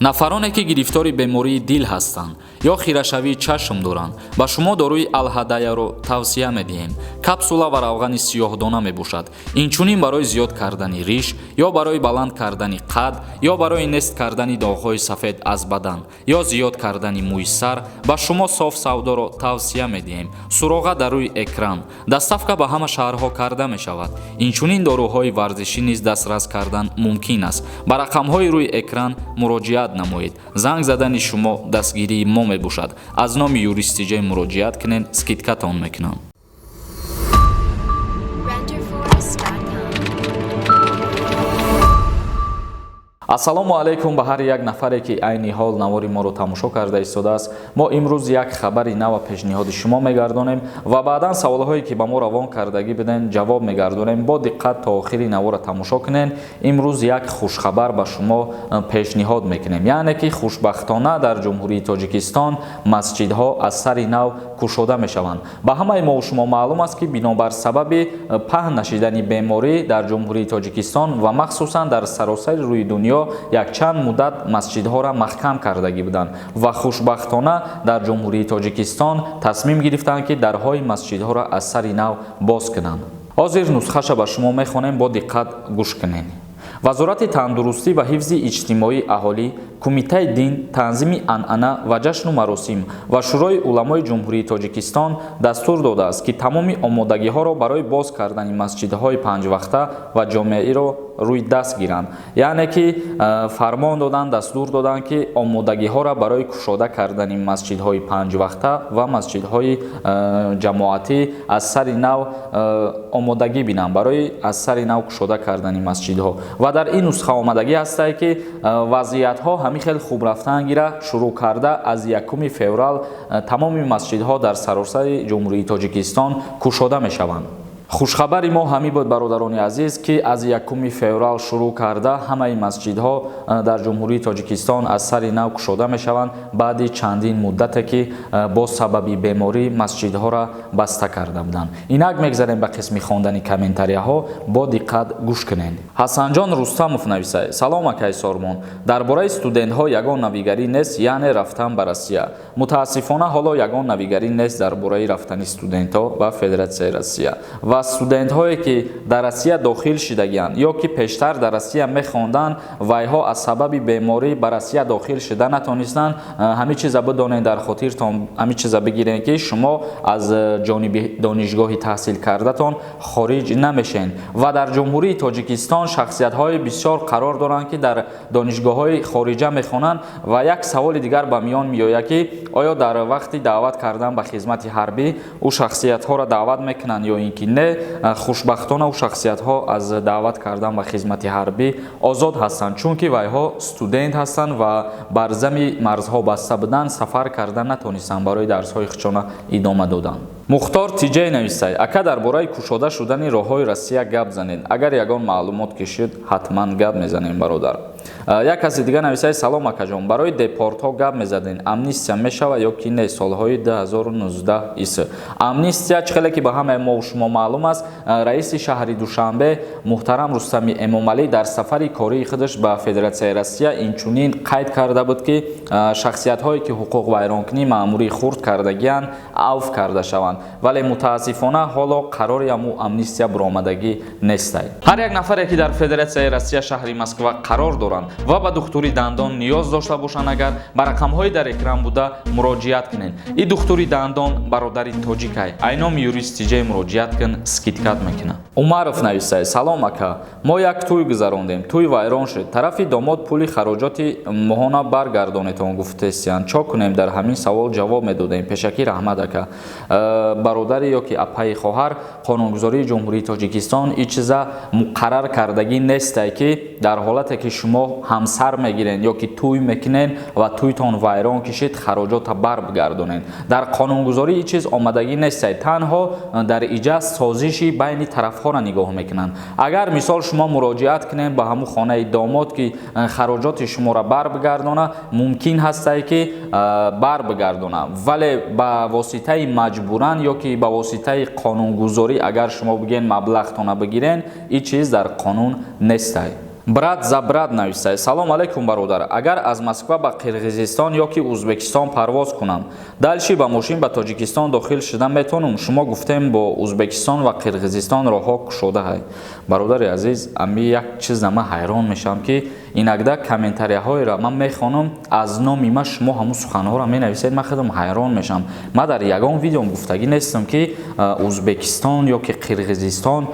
Нафароне, ки гирифтори бемории дил ҳастанд ё хирашавии чашм доранд, ба шумо доруи Алҳадаяро тавсия медиҳем. Капсула ва равғани сиёҳдона мебошад. Инчунин барои зиёд кардани риш ё барои баланд кардани қад ё барои нест кардани доғҳои сафед аз бадан ё зиёд кардани мӯи сар ба шумо Соф Савдоро тавсия медиҳем. Суроға дар рӯи экран. Доставка ба ҳама шаҳрҳо карда мешавад. Инчунин доруҳои варзишӣ низ дастрас кардан мумкин аст. Ба рақамҳои рӯи экран муроҷиат намоед. Занг задани шумо дастгирии мо мебошад. Аз номи Юристиҷе муроҷиат кунед, скидкатон мекунам. Renderforest.com. Ассалому алайкум ба ҳар як нафаре, ки айни ҳол навори моро тамошо карда истодааст. Мо имрӯз як хабари нава пешниҳоди шумо мегардонем ва баъдан саволҳое, ки ба мо равон кардагӣ биден, ҷавоб мегардонем. Бо диққат то охири навора тамошо кунед. Имрӯз як хушхабар ба шумо пешниҳод мекунем, яъне ки хушбахтона дар Ҷумҳурии Тоҷикистон масҷидҳо аз сари нав кушода мешаванд. Ба ҳамаи мо шумо маълум аст, ки бинобар сабаби паҳн нашидани беморӣ дар Ҷумҳурии Тоҷикистон ва махсусан дар саросари рӯи дунё якчанд муддат масҷидҳоро маҳкам кардагӣ буданд ва хушбахтона дар Ҷумҳурии Тоҷикистон тасмим гирифтанд, ки дарҳои масҷидҳоро аз сари нав боз кунанд. Ҳозир нусхаша ба шумо мехонем, бо диққат гӯш кунед. Вазорати тандурустӣ ва ҳифзи иҷтимоии аҳолӣ, Кумитаи дин, танзими анъана ва ҷашну маросим ва Шӯрои уламои Ҷумҳурии Тоҷикистон дастур додааст, ки тамоми омодагиҳоро барои боз кардани масҷидҳои панҷвақта ва ҷомеаиро рӯи даст гиранд. Яъне ки фармон доданд, дастур доданд, ки омодагиҳоро барои кушода кардани масҷидҳои панҷвақта ва масҷидҳои ҷамоатӣ аз сари нав омодагӣ бинанд, барои аз сари нав кушода кардани масҷидҳо. Ва дар ин нусха омадагӣ ҳастае, ки вазъиятҳо ҳамин хел хуб рафтан гира, шурӯъ карда аз 1 феврал тамоми масҷидҳо дар саросари Ҷумҳурии Тоҷикистон кушода мешаванд. Хушхабари мо ҳамин буд, бародарони азиз, ки аз 1 феврал шурӯъ карда ҳамаи масҷидҳо дар Ҷумҳурии Тоҷикистон аз сари нав кушода мешаванд, баъди чандин муддате, ки бо сабаби беморӣ масҷидҳоро баста карда буданд. Инак мегзарем ба қисми хондани комментарияҳо, бо диққат гӯш кунед. Ҳасанҷон Рустамов нависад: «Салом, акай Сормон, дар бораи студентҳо ягон навигарӣ нест, яъне рафтан ба Россия?» Мутаассифона, ҳоло ягон навигарӣ нест дар бораи рафтани студентҳо ба Федератсияи Россия ва студентҳое, ки дар Россия дохил шидагианд ё ки пештар дар Россия мехонданд, вайҳо аз сабаби беморӣ ба Россия дохил шида натонистанд. Ҳамин чиза бидонед, дар хотиртон ҳамин чиза бигиред, ки шумо аз ҷониби донишгоҳи таҳсил кардатон хориҷ намешед. Ва дар Ҷумҳурии Тоҷикистон шахсиятҳои бисёр қарор доранд, ки дар донишгоҳҳои хориҷа мехонанд. Ва як саволи дигар ба миён меояд, ки оё дар вақти даъват кардан ба хизмати ҳарбӣ ӯ шахсиятҳоро даъват мекунанд ё ин ки не. Хушбахтона, ӯ шахсиятҳо аз даъват кардан ба хизмати ҳарбӣ озод ҳастанд, чунки вайҳо студент ҳастанд ва бар зами марзҳо баста будан сафар карда натонистанд барои дарсҳои худшона идома додан. Мухтор Тиҷай нависад: «Ака, дар бораи кушода шудани роҳҳои Россия гап занед, агар ягон маълумот кишид, ҳатман гап мезанем, бародар». Як каси дигар нависад: «Салом, акаҷон, барои депортҳо гап мезадем, амнистия мешавад ё ки не, солҳои 2019 ис амнистия?» Чӣ хеле ки ба ҳамаи мо шумо маълум аст, раиси шаҳри Душанбе муҳтарам Рустами Эмомалӣ дар сафари кории худаш ба Федератсияи Россия инчунин қайд карда буд, ки шахсиятҳое, ки ҳуқуқвайронкунӣ маъмурии хурд кардагианд, авф карда шаванд. Вале мутаассифона, ҳоло қарори ҳаму амнистия буромадагӣ нестай. Ҳар як нафаре, ки дар Федератсияи Россия, шаҳри Москва қарор доранд ва ба духтури дандон ниёз дошта бошанд, агар ба рақамҳои дар экран буда муроҷиат кунед. И духтури дандон бародари тоҷикай. Айноми Юрист Тиҷай муроҷиат кун, скидкат мекунад. Умаров нависад: «Салом, ака, мо як тӯй гузарондем, тӯй вайрон шуд, тарафи домод пули хароҷоти моҳона баргардонетон гуфтесиянд, чо кунем? Дар ҳамин савол ҷавоб медодем, пешакӣ раҳмат, ака». Бародари ё ки апаи хоҳар, қонунгузории Ҷумҳурии Тоҷикистон ин чиза муқаррар кардагӣ нестай, ки дар ҳолате ки шумо ҳамсар мегирен ё ки тӯй мекунен ва тӯйтон вайрон кишид, хароҷота барбигардонед. Дар қонунгузорӣ ин чиз омадагӣ нестай. Танҳо дар иҷа созиши байни тарафҳоро нигоҳ мекунанд. Агар, мисол, шумо муроҷиат кунед ба ҳамун хонаи домод, ки хароҷоти шуморо барбигардона, мумкин ҳастай, ки барбигардона, вале ба воситаи маҷбуран ё ки ба воситаи қонунгузорӣ, агар шумо бигӯен, маблағтона бигирен, ин чиз дар қонун нестай. Брат за брат нависад: «Салом алейкум, бародар. Агар аз Москва ба Қирғизистон ё ки Узбекистон парвоз кунам, дальше ба мошин ба Тоҷикистон дохил шуда метавонам? Шумо гуфтем, бо Узбекистон ва Қирғизистон роҳҳо кушодаҳай». Бародари азиз, ами як чиза ман ҳайрон мешавам, ки инакда комментарияҳоеро ман мехонам, аз номи ман шумо ҳамун суханҳоро менависед. Ман худам ҳайрон мешавам. Ман дар ягон видеом гуфтагӣ нестам, ки Узбекистон ё ки Қирғизистон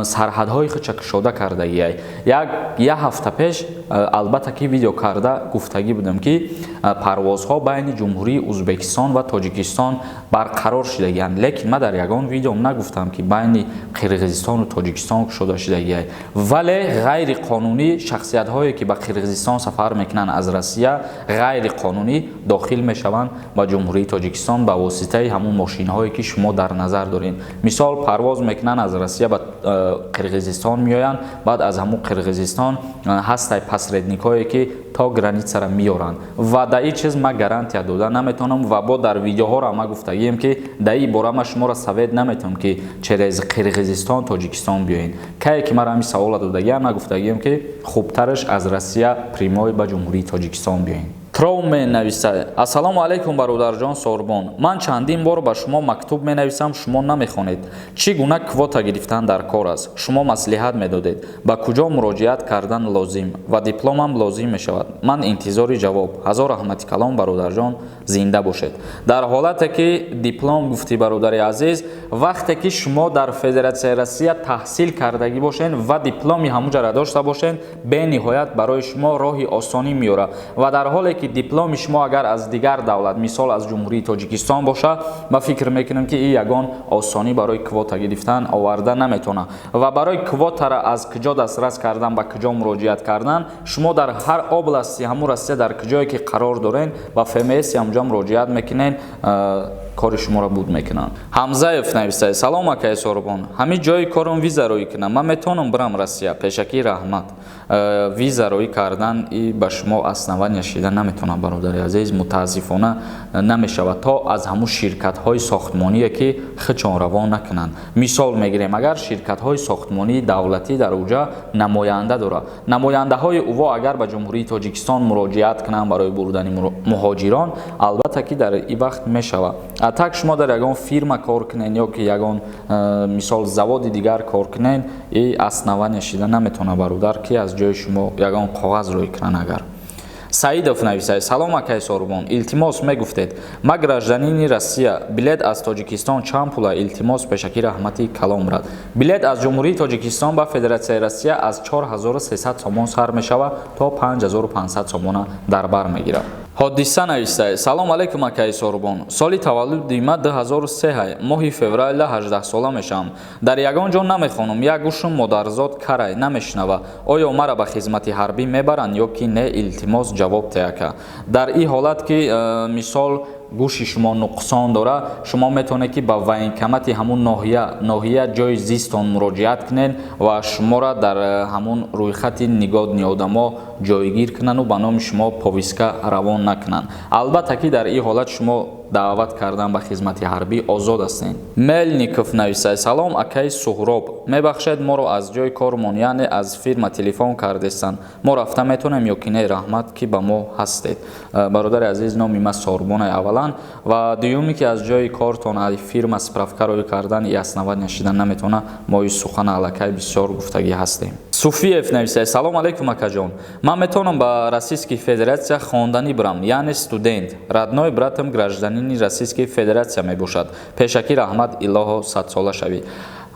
сарҳадҳои худша кушода кардагиай. Як ҳафта пеш, албатта, ки видео карда гуфтагӣ будам, ки парвозҳо байни Ҷумҳурии Узбекистон ва Тоҷикистон барқарор шудагианд, лекин ман дар ягон видеом нагуфтам, ки байни Қирғизистону Тоҷикистон кушода шудагиай. Вале ғайриқонунӣ шахсиятҳое, ки ба Қирғизистон сафар мекунанд аз Россия, ғайриқонунӣ дохил мешаванд ба Ҷумҳурии Тоҷикистон ба воситаи ҳамун мошинҳое, ки шумо дар назар доред. Мисол, парвоз мекунанд аз Россия, ба Қирғизистон меоянд, баъд аз ҳамун Қирғизистон ҳастай посредникҳое, ки то границара меоранд. Ва дар ин чиз ман гарантия дода наметавонам. Ва бо дар видеоҳоро ман гуфтагием, ки дар ин бора ман шуморо совет наметавонам, ки через Қирғизистон Тоҷикистон биёед. Кае ки маро ҳамин савола додагиам, ман гуфтагием, ки хубтараш аз Россия прямой ба Ҷумҳурии Тоҷикистон биёед. Троумен нависад: «Ассалому алайкум, бародарҷон Сорбон. Ман чандин бор ба шумо мактуб менависам, шумо намехонед. Чӣ гуна квота гирифтан дар кор аст? Шумо маслиҳат медодед, ба куҷо муроҷиат кардан лозим ва дипломам лозим мешавад. Ман интизори ҷавоб. Ҳазор раҳмати калом, бародарҷон, зинда бошед». Дар ҳолате ки диплом гуфтӣ, бародари азиз, вақте ки шумо дар Федератсияи Россия таҳсил кардагӣ бошед ва дипломи ҳамуҷара дошта бошед, бениҳоят барои шумо роҳи осонӣ меорад. Ва дар ҳоле ки дипломи шумо агар аз дигар давлат, мисол, аз Ҷумҳурии Тоҷикистон бошад, ман фикр мекунам, ки ин ягон осонӣ барои квота гирифтан оварда наметавонад. Ва барои квотара аз куҷо дастрас кардан, ба куҷо муроҷиат кардан? Шумо дар ҳар области ҳамун Россия, дар куҷое ки қарор дорен, ба ФМС ҳамҷо муроҷиат мекунен, кори шуморо буд мекунанд. Ҳамзаев нависад: «Салом, акаи Сорбон. Ҳамин ҷои корум виза рӯй кунам, ман метавонам бирам Россия? Пешакӣ раҳмат». Виза рӯй кардан и ба шумо основания шида наметавонад, бародари азиз, мутаассифона, намешавад, то аз ҳамун ширкатҳои сохтмоние, ки худшон равон накунанд. Мисол мегирем, агар ширкатҳои сохтмонии давлатӣ дар уҷа намоянда дорад, намояндаҳои ӯво агар ба Ҷумҳурии Тоҷикистон муроҷиат кунанд барои бурдани муҳоҷирон, албатта ки дар ин вақт мешавад. А так шумо дар ягон фирма кор кунен ё ки ягон мисол, заводи дигар кор кунен, и основания шида наметавонад, бародар, ки аз ҷои шумо ягон коғаз рӯй кунанд. Агар Саидов нависад: «Салом, акаи Сорбон. Илтимос, мегуфтед, ма гражданини Россия, билет аз Тоҷикистон чанд пула? Илтимос, пешакӣ раҳмати калом рад». Билет аз Ҷумҳурии Тоҷикистон ба Федератсияи Россия аз 4300 сомон сар мешавад, то 5500 сомона дар бар мегирад. Ҳодиса нависад: «Салом алейкум, акаи Сорбон. Соли таваллуди ма 2003 ҳай, моҳи февраля 18 сола мешавам. Дар ягон ҷо намехонам, як гӯшум модарзод карай, намешунава. Оё мара ба хизмати ҳарбӣ мебаранд ё ки не? Илтимос, ҷавоб те, ака». Дар ин ҳолат ки мисол, гӯши шумо нуқсон дора, шумо метавонед, ки ба военкомати ҳамун ноҳия ҷои зистон муроҷиат кунед ва шуморо дар ҳамун рӯйхати негодный одамо ҷойгир кунанду ба номи шумо повестка равон накунанд. Албатта ки дар ин ҳолат шумо даъват кардан ба хизмати ҳарбӣ озод ҳастед. Мелников нависад: «Салом, акаи Суҳроб. Мебахшед, моро аз ҷои кормон, яъне аз фирма телефон кардестанд. Мо рафта метавонем ё ки не? Раҳмат, ки ба мо ҳастед». Бародари азиз, номи ма Сорбонай, аввалан. Ва дуюме, ки аз ҷои кортон, аз фирма справка рӯй кардан и основания шида наметавонад. Мо и сухана аллакай бисёр гуфтагӣ ҳастем. Суфиев нависад: «Салом алейкум, акаҷон. Ман метавонам ба Российский Федератсия хонданӣ бирам, яъне студент? Родной братам гражданини Российской Федератсия мебошад. Пешакӣ раҳмат, илоҳо садсола шавӣ».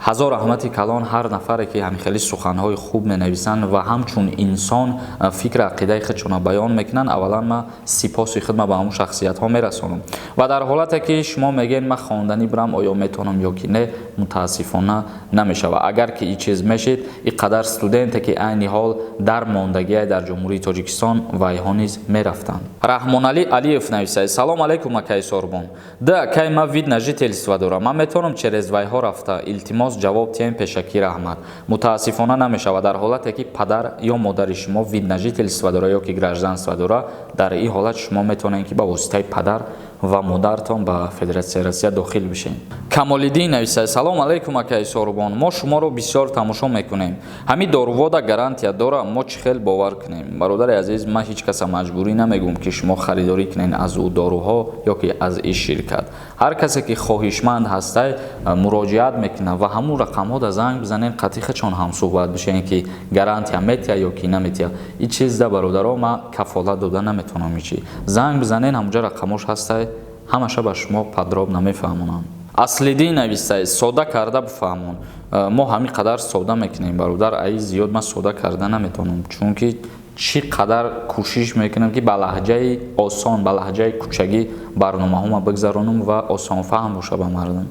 Ҳазор раҳмати калон ҳар нафаре, ки ҳамихели суханҳои хуб менависанд ва ҳамчун инсон фикр ақидаи худшонро баён мекунанд. Аввалан, ман сипоси худма ба ҳамун шахсиятҳо мерасонам. Ва дар ҳолате ки шумо мегӯед, ман хонданӣ бирам, оё метавонам ё ки не, мутаассифона, намешавад. Агар ки ин чиз мешид, ин қадар студенте, ки айни ҳол дар мондагие дар Ҷумҳурии Тоҷикистон, вайҳо низ мерафтанд. Раҳмоналӣ Алиев нависад: «Салом алейкум, акаи Сорбон. Д акаи ма вид на жительство дорам, ман метавонам через вайҳо рафта? Илтимос, ҷавоб тиҳем, пешакӣ раҳмат». Мутаассифона, намешавад. Дар ҳолате ки падар ё модари шумо вид на жительство дора ё ки гражданство дора, дар ин ҳолат шумо метавонед, ки ба воситаи падар Ва модаратон ба Федератсияи Россия дохил бишед. Камолиддин нависад: Салом алейкум, акаи Сорубон, мо шуморо бисёр тамошо мекунем. Ҳамин дорувода гарантия дора, мо чӣ хел бовар кунем? Бародари азиз, ман ҳеҷ каса маҷбурӣ намегӯм, ки шумо харидорӣ кунед аз ӯ доруҳо ё ки аз ин ширкат. Ҳар касе ки хоҳишманд ҳастай, муроҷиат мекунад ва ҳамун рақамҳода занг бизанед, қатъи худшон ҳамсӯҳбат бишед, ки гарантия метия ё ки наметия. Ин чизда, бародаро, ман кафолат дода наметавонам. Ичи занг бизанед, ҳамунҷа рақамош ҳастай, ҳамаша ба шумо подробно мефаҳмонам. Аслиддин нависай: Сода карда бифаҳмон. Мо ҳамин қадар сода мекунем, бародар, аи зиёд ман сода карда наметавонам, чунки чӣ қадар кӯшиш мекунам, ки ба лаҳҷаи осон, ба лаҳҷаи кӯчагӣ барномаҳома бигзаронам ва осонфаҳм боша ба мардум.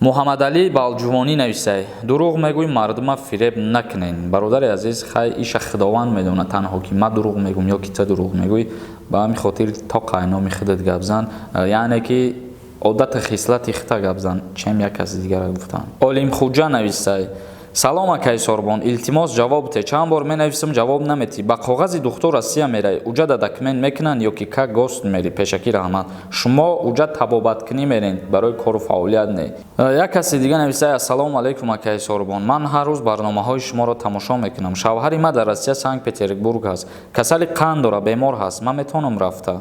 Муҳаммадалӣ Балҷувонӣ нависай: Дурӯғ мегӯй, мардума фиреб накунен. Бародари азиз, хай, иша Худованд медонад танҳо, ки ман дурӯғ мегӯм ё ки ту дурӯғ мегӯй. Ба ҳамин хотир то қайноми худат гап зан, яъне ки одати хислати хита гап зан, чем як каси дигара гуфтан. Олимхуҷа нависай: Салом, акаи Сорбон, илтимос, ҷавоб те. Чанд бор менависам, ҷавоб наметӣ. Ба коғази духтур Россия меравӣ, уҷа да документ мекунанд ё ки как гость мери? Пешакӣ раҳмат. Шумо уҷа табобаткунӣ мерен, барои кору фаъолият не. Як каси дига нависай: Ассалому алайкум, акаи Сорбон, ман ҳар рӯз барномаҳои шуморо тамошо мекунам. Шавҳари ман дар Россия, Санкт Петербург ҳаст, касали қанд дора, бемор ҳаст. Ман метавонам рафта?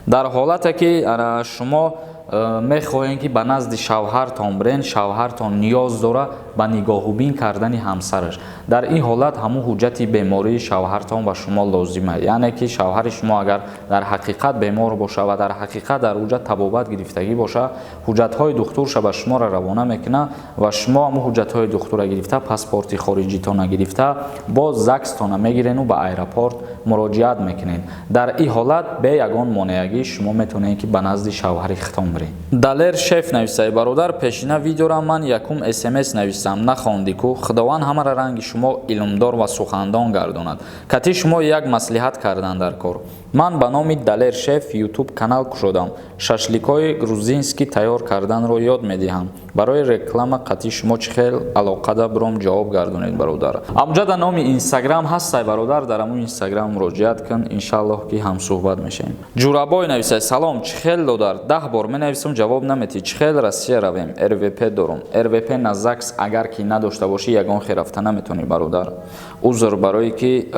Дар ҳолате ки шумо мехоҳем, ки ба назди шавҳартон бирен, шавҳартон ниёз дора ба нигоҳубин кардани ҳамсараш, дар ин ҳолат ҳамун ҳуҷҷати бемории шавҳартон ба шумо лозима. Яъне ки шавҳари шумо агар дар ҳақиқат бемор боша ва дар ҳақиқат дар ҳуҷҷат табобат гирифтагӣ боша, ҳуҷҷатҳои духтурша ба шуморо равона мекунад ва шумо ҳамун ҳуҷҷатҳои духтура гирифта, паспорти хориҷитона гирифта, боз ЗАГСтона мегирену ба аэропорт муроҷиат мекунед. Дар ин ҳолат бе ягон монеагӣ шумо метавонед, ки ба назди шавҳари худтон биред. Далер Шеф нависай: Бародар, пешина видеора ман якум СМС нависам, нахондӣ ку. Худованд ҳамаро ранги шумо илмдор ва сухандон гардонад. Кати шумо як маслиҳат кардан дар кор. Ман ба номи Далер Шеф Ютуб канал кушодам, шашликҳои грузинский тайёр карданро ёд медиҳам. Барои реклама қати шумо чӣ хел алоқада биром? Ҷавоб гардонед, бародар. Амҷа дар номи Инстаграм ҳастай, бародар, дар ҳамун Инстаграм муроҷиат кун, иншаллоҳ, ки ҳамсӯҳбат мешавем. Ҷурабой нависай: Салом, чӣ хел, додар? 10 бор менависам, ҷавоб наметӣ. Чӣ хел Россия равем? РВП дорум. РВП на ЗАГС агар ки надошта бошӣ, ягон хел рафта наметавонӣ, бародар. Узр барое ки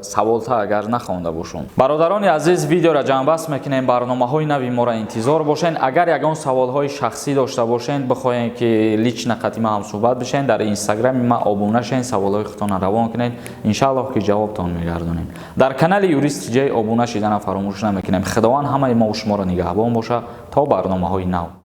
саволта агар нахонда бошум. Бародарони азиз, видеоро ҷамъбаст мекунем. Барномаҳои нави моро интизор бошед. Агар ягон саволҳои шахсӣ дошта бошед, бихоҳем, ки лично қати ма ҳамсӯҳбат бишед, дар Инстаграми ма обуна шед, саволҳои худтонро равон кунед, иншааллоҳ, ки ҷавобтон мегардонем. Дар канали Юрист Ҷей обуна шидана фаромӯш намекунем. Худованд ҳамаи мову шуморо нигаҳбон боша то барномаҳои нав.